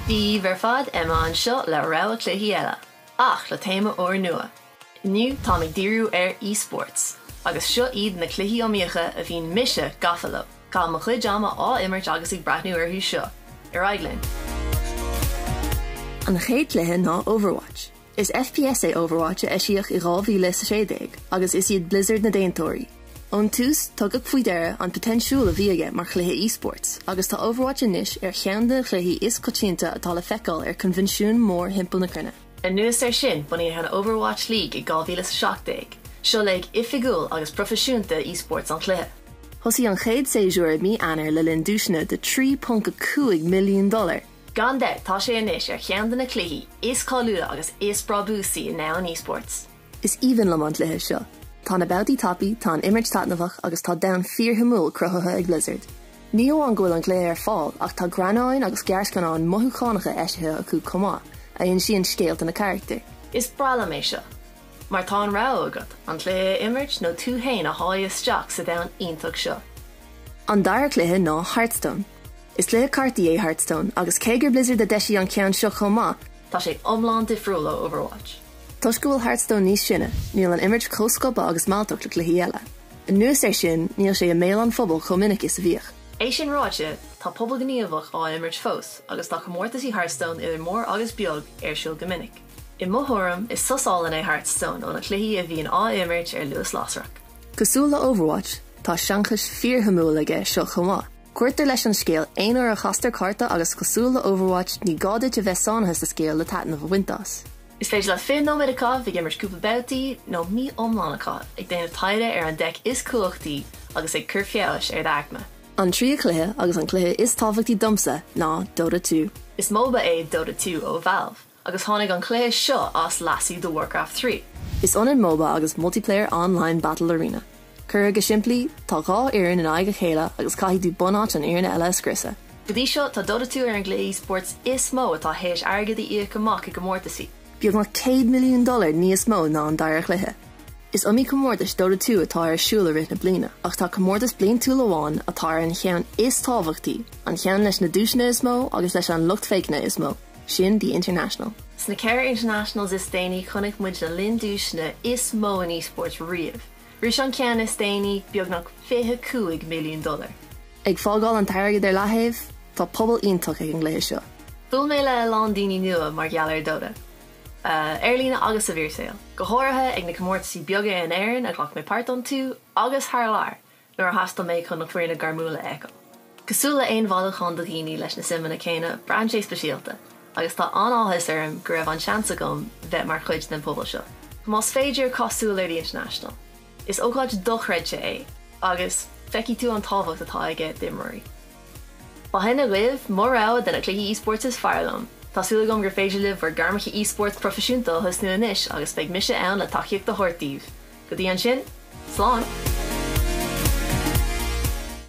Dia daoibh ar fad, Emma anseo le rogha cluichí eile, ach le téama úrnua. Inniu táim ag díriú ar esports, agus seo iad na cluichí iomaíocha a bhíonn mise gafa leo. Caithim mo chuid ama á imirt agus ag breathnú orthu seo. Ar aghaidh linn! An chéad chluiche ná Overwatch. Is FPS é Overwatch a eisíodh i 2016 agus is iad Blizzard na déantóirí. Ón tús, tugadh faoi deara an poitéinsiúil a bhí aige mar chluiche esports agus tá Overwatch anois ar cheann de na cluichí is coitianta atá le feiceáil ar coinbhinsiúin mór thimpeall na cruinne. Anuas air sin, bunaíodh an Overwatch League i 2017, seo léig oifigiúil agus proifisiúnta esports an chluiche. Thosaigh an chéad séasúr i mí Eanáir le linn duaiseanna de 3.5 milliún dollar. Gan dabht, tá sé anois ar cheann de na cluichí is cáiliúla agus is brabúsaí i ndomhan esports. Is aoibhinn liom an cluiche seo. Tá na babhtaí tapaidh, tá an imirt taitneamhach agus tá domhan fíorshuimiúil cruthaithe ag Blizzard. Ní amháin go bhfuil an cluiche ar fáil ach tá greannáin agus gearrscannáin mothúchánacha eisithe acu chomh maith, a insíonn scéalta na carachtar. Is breá liom é seo, mar tá an rogha agat an cluiche a imirt nó tú fhéin a sháigh isteach sa domhan iontach seo. An dara cluiche ná Hearthstone. Is cluiche cártaí é Hearthstone agus cé gur Blizzard a d'eisigh an ceann seo chomh maith, Tá sé iomlán difriúil ó Overwatch. Toisc go bhfuil Hearthstone níos sine, níl an imirt chomh sciobtha agus mealltach le cluichí eile. Anuas air sin, níl sé i mbéal an phobail chomh minic is a bhíodh. É sin ráite, tá pobal gníomhach á imirt fós agus tá comórtaisí Hearthstone idir mór agus beag ar siúl go minic. I mo thuairim, is sos álainn é Hearthstone ó na cluichí a bhíonn á imirt ar luas lasrach. Cosúil le Overwatch, tá seanchas fíorshuimiúil aige seo chomh maith. Cuirtear leis an scéal aon uair a chastar cárta agus cosúil le Overwatch ní gá duit a bheith sáinnithe sa scéal le taitneamh a bhaint as. Is féidir leat 20 nóiméad a chaitheamh ag imirt cúpla babhtaí nó mí iomlán a chaitheamh ag déanamh taighde ar an deic is cumhachtaí agus ag cur feabhais ar d'aicme. An tríú cluiche agus an cluiche is tábhachtaí domsa ná Dota 2. Is MOBA é Dota 2 ó Valve. Agus tháinig an cluiche seo as leasú de Warcraft 3. Is ionann MOBA agus Multiplayer Online Battle Arena. Curtha go simplí, tá 2 fhoireann in aghaidh a chéile agus caithfidh tú bunáit an fhoireann eile a scriosadh. Go dtí seo, tá Dota 2 ar an gcluiche esports is mó atá théis airgead a íoc amach i gcomórtaisí. Beagnach 100 milliún dollar níos mó ná an dara chluiche. Is iomaí comórtais Dota 2 atá ar siúl i rith na bliana, ach tá comórtas bliantúil amháin atá ar an cheann is tábhachtaí, an ceann leis na duaiseanna is mó agus leis an lucht féachana is mó. Sin The International. Sna 4 Internationals is déanaí chonaic muid na líon duaiseanna is mó in esports riamh. Shroich an ceann is déanaí beagnach 25 milliún dollar. Ag fágáil an t-airgead ar leaththaobh, tá pobal iontach ag an gcluiche seo. Bhuail mé le a lán daoine nua mar gheall ar Dota. Ar líne agus sa bhfíorshaol. Go háirithe ag na comórtaisí beaga in Éirinn a ghlac mé páirt iontu agus thar lear. nuair a thaistil mé chun na foirne gairmiúla a fheiceáil. Cosúil le aon bhailiúchán de dhaoine leis na suimeanna céanna, braitheann sé speisialta, agus tá an-áthas orm go raibh an seans agam bheith mar chuid den pobal seo. Más féidir, caith súil ar The International. Is ócáid dochreidte é, agus feicfidh tú an tábhacht atá aige d'imreoirí. B'shin agaibh mo rogha de na cluichí esports is fearr liom. Tá súil agam gur féidir libh bhur gairmeacha esports proifisiúnta a thosnú anois agus beidh mise ann le tacaíocht a thabhairt daoibh. Go dtí ansin, slán!